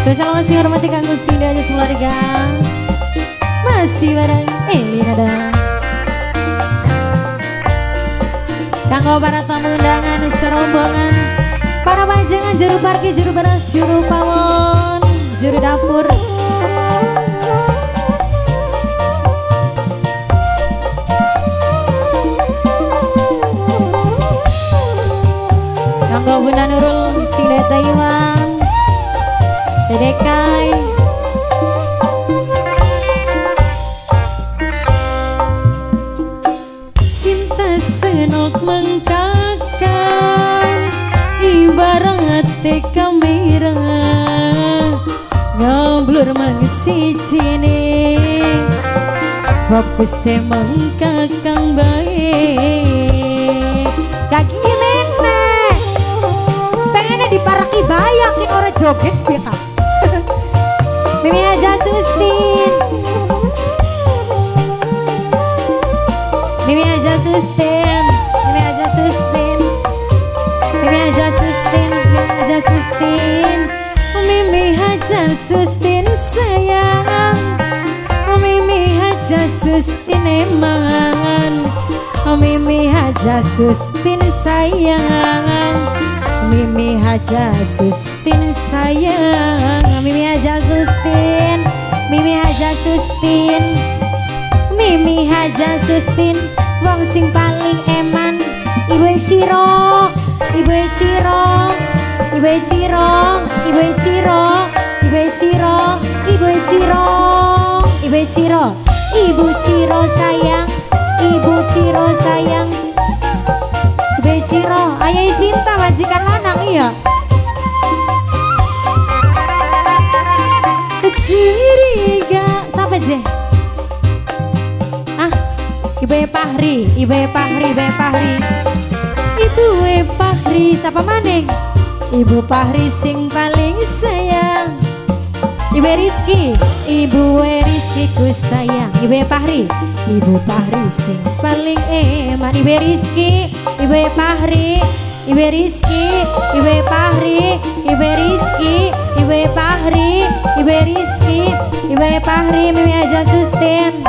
Spesial masih hormati kanggo Sinda aja keluarga. Masih bareng Elina. Kanggo para tamu undangan serombongan, para pajangan juru parkir, juru beras, juru pawon, juru dapur. Kanggo Bunda Nurul Sinda Taiwan, Dedekai. Cinta senok mengkakan ibarat kamera ngoblur mengsicini fokus mengkakang baik kaki gimana pengennya diparaki bayakin orang joget ya. Mimi aja Sustin, Mimi aja Sustin, Mimi aja Sustin, Mimi aja Sustin, Mimi aja Sustin, Mimi aja Sustin sayang, Mimi aja Sustin eman, Mimi aja Sustin sayang, Mimi aja Sustin sayang, Mimi aja Sustin, Mimi aja Sustin, Mimi aja Sustin, wong sing paling eman. Ibu Ciro, Ibu Ciro, Ibu Ciro, Ibu Ciro, Ibu Ciro, Ibu Ciro, Ibu Ciro, Ibu Ciro sayang, Ibu Ciro sayang, Ibu Ciro, ayah Sinta majikan lanang iya. Curiga, siapa je? Ah, Ibu Pahri, Ibu Pahri, Ibu Pahri, Ibu Pahri, siapa maneng? Ibu Pahri sing paling sayang. Ibu Rizky, Ibu Rizky ku sayang. Ibu Pahri, Ibu Pahri sing paling eman. Ibu Rizky, Ibu Pahri, Ibu Rizky, Ibu Pahri, Ibu Rizky, Ibu Pahri, Ibu Rizky, Ibu Pahri, Mimi aja Sustin,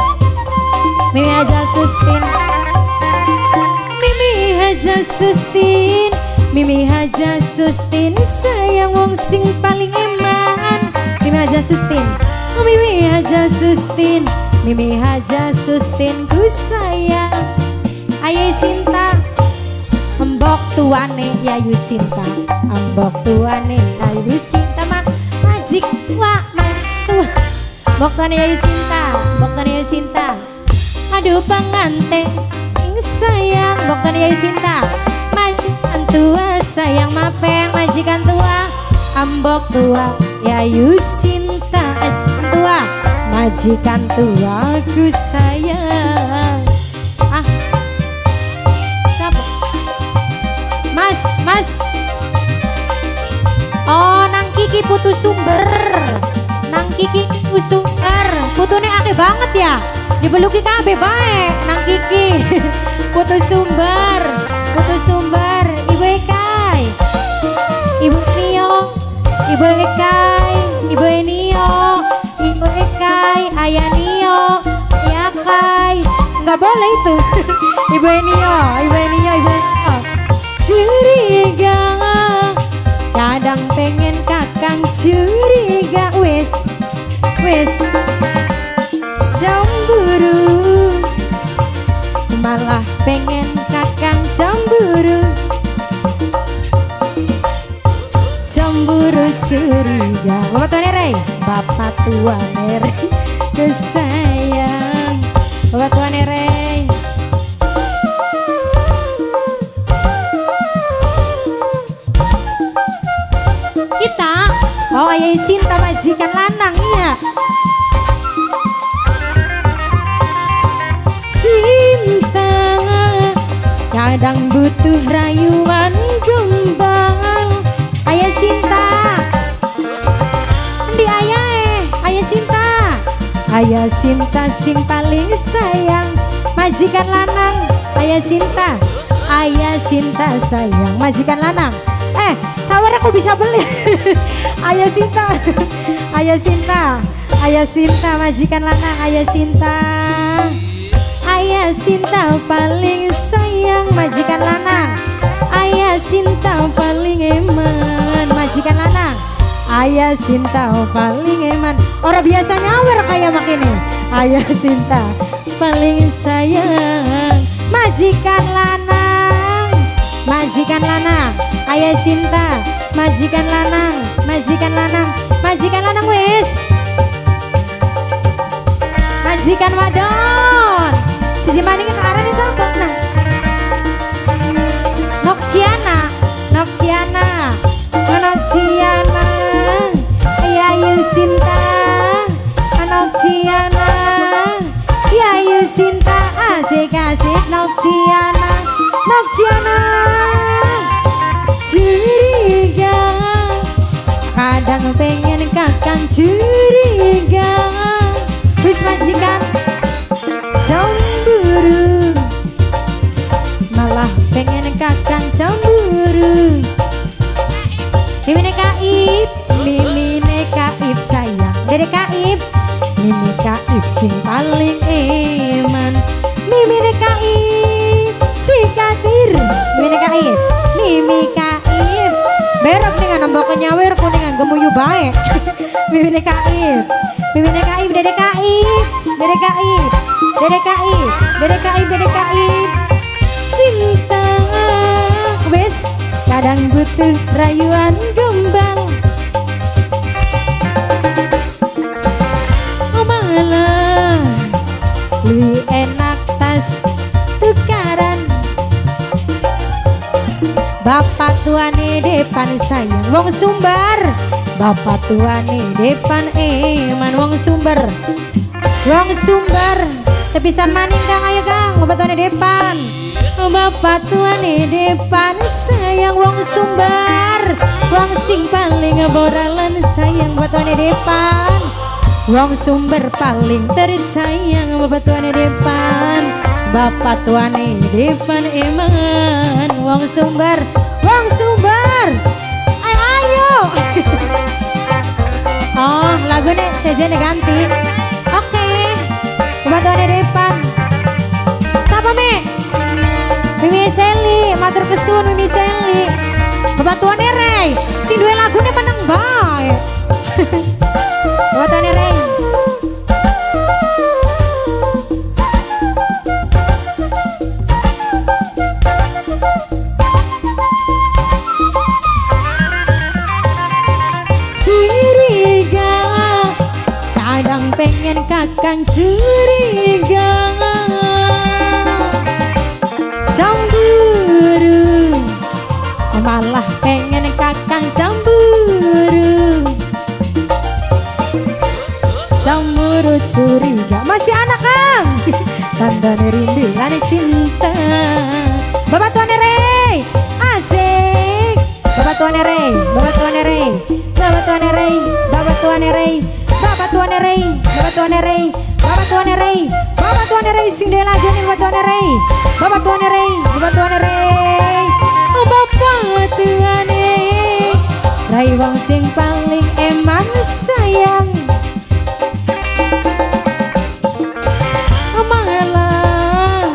Mimi aja Sustin, Mimi aja Sustin, Mimi aja Sustin sayang wong sing paling eman. Mimi aja Sustin, Mimi aja Sustin, Mimi aja Sustin ku sayang. Ayo Sinta, embok tuane Yayu Sinta, embok tuane Yayu Sinta mak majik wa mantu. Mbok tuane Yayu Sinta, mbok tuane Yayu Sinta. Aduh pengantin sayang, mbok tuane Yayu Sinta. Majikan tua sayang mapeng majikan tua, ambok tua Yayu Sinta tua, majikan tua ku sayang. Ah, siapa? Mas, mas. Oh, nang Kiki putu sumber, nang Kiki putu sumber, putune akeh banget ya. Dibeluki kabeh bae nang Kiki. Putu sumber, putu sumber, Ibu Ekai, Ibu Nio, Ibu Ekai, Ibu Nio, Ibu Ekai, Ayah Nio, ya Kai, nggak boleh itu. Ibu Nio, Ibu Nio, Ibu Nio. Curiga, kadang pengen kakang curiga, wis, wis. Cemburu, malah pengen kakang cemburu, cemburu curiga. Bapak tua Rey, bapak tua Rey kesayang, bapak tua Rey. Kita, oh ayah Sinta majikan lanang iya. Cinta kadang butuh rayuan gembal. Ayah Sinta, di ayah, ayah Sinta, ayah Sinta sing paling sayang, majikan lanang. Ayah Sinta, ayah Sinta sayang, majikan lanang. Sawer aku bisa beli. Ayah Sinta, Ayah Sinta, Ayah Sinta majikan lanang, Ayah Sinta, Ayah Sinta paling sayang majikan lanang, Ayah Sinta paling eman majikan lanang, Ayah Sinta paling eman. Orang biasa nyawer kayak makini. Ayah Sinta paling sayang majikan lanang, majikan lanang, Ayah Sinta majikan lanang, majikan lanang, majikan lanang wis, majikan wadon. Siji maning ke arane sapa? Nah, Nokciana, Nokciana, Nokciana, Yayu Sinta, Nokciana, Yayu Sinta, asik asik Nokciana, Nokciana. Curiga, kadang pengen kakang curiga, wis majikan cemburu, malah pengen kakang cemburu. Mimine Kaib, mimine Kaib sayang, dede Kaib, mimi Kaib sing paling eman, mimine Kaib si katir, mimine Kaib, mimi Kaib, berok dengan nambah nyawer kuningan gemuyu bae. Mimine Kaib, mimine Kaib, dede Kaib, dede Kaib, dede Kaib, dede Kaib, dede Kaib, cinta wis kadang butuh rayuan gombal, malah luwih enak tas tukaran. Bapak tuane depan sayang wong Sumbar, bapak tuane depan eman wong Sumber, wong Sumber. Sepisan maning Kang, ayo Kang, bapak tuane depan, bapak tuane depan sayang wong Sumbar, wong sing paling boralan sayang bapak tuane depan, wong Sumber paling tersayang bapak tuane depan, bapak tuane depan eman wong Sumber, wong Sumber. Ayo ayo. Oh, lagune sejene ganti. Oke. Bapak tuane depan. Siapa me? Mimi Seli, matur kesun Mimi Seli. Bapak tuane Rey, sing duwe lagune meneng bae. Bapak tuane Rey. Curiga, kadang pengen kakang curiga, cemburu, malah pengen kakang cemburu, cemburu curiga, masih anak Kang, tandane rindu lan cinta. Bapak tuane Rey, asik. Bapak tuane Rey, bapak tuane Rey, bapak tuane Rey, bapak tuane Rey, bapak tuane Rey, bapak tuane Rey, bapak tuane Rey, bapak tuane Rey, sing dhewe lagi ning bapak tuane Rey, bapak tuane Rey, bapak tuane Rey, bapak tuane Rey wong sing paling eman sayang, malah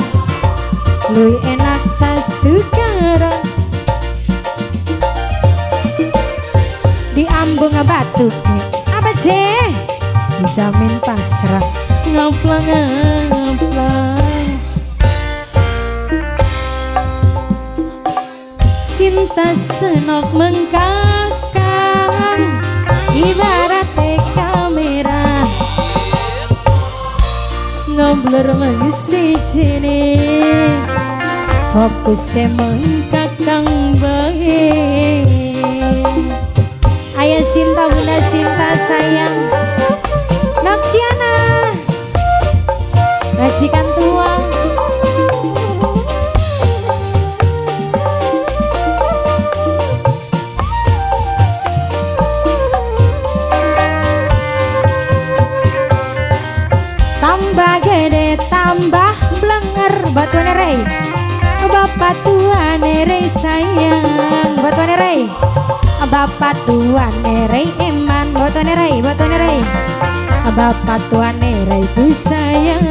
luwih enak tas tukaran. Diambung batuk apa je dijamin pasrah ngaplang ngaplang. Cinta senok mengkakang ibarat kamera ngoblor mengisi fokusnya mengkakang bae. Ayah Sinta, Bunda Sinta sayang, Nokciana, majikan tua. Tambah gede tambah blenger batuane Rey, bapak tuane Rey sayang, batuane Rey. Bapak tuane Rey eman. Bapak tuane Rey, bapak tuane Rey. Bapak tuane Rey ku sayang.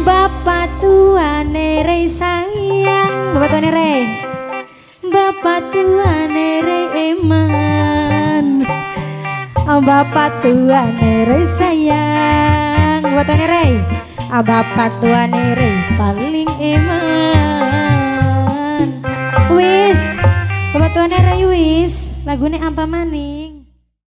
Bapak tuane Rey sayang. Bapak tuane Rey. Bapak tuane Rey eman. Bapak tuane Rey sayang. Bapak tuane Rey. Bapak tuane Rey paling eman. Wis, bapak tuane Rey wis. Lagune apa maning?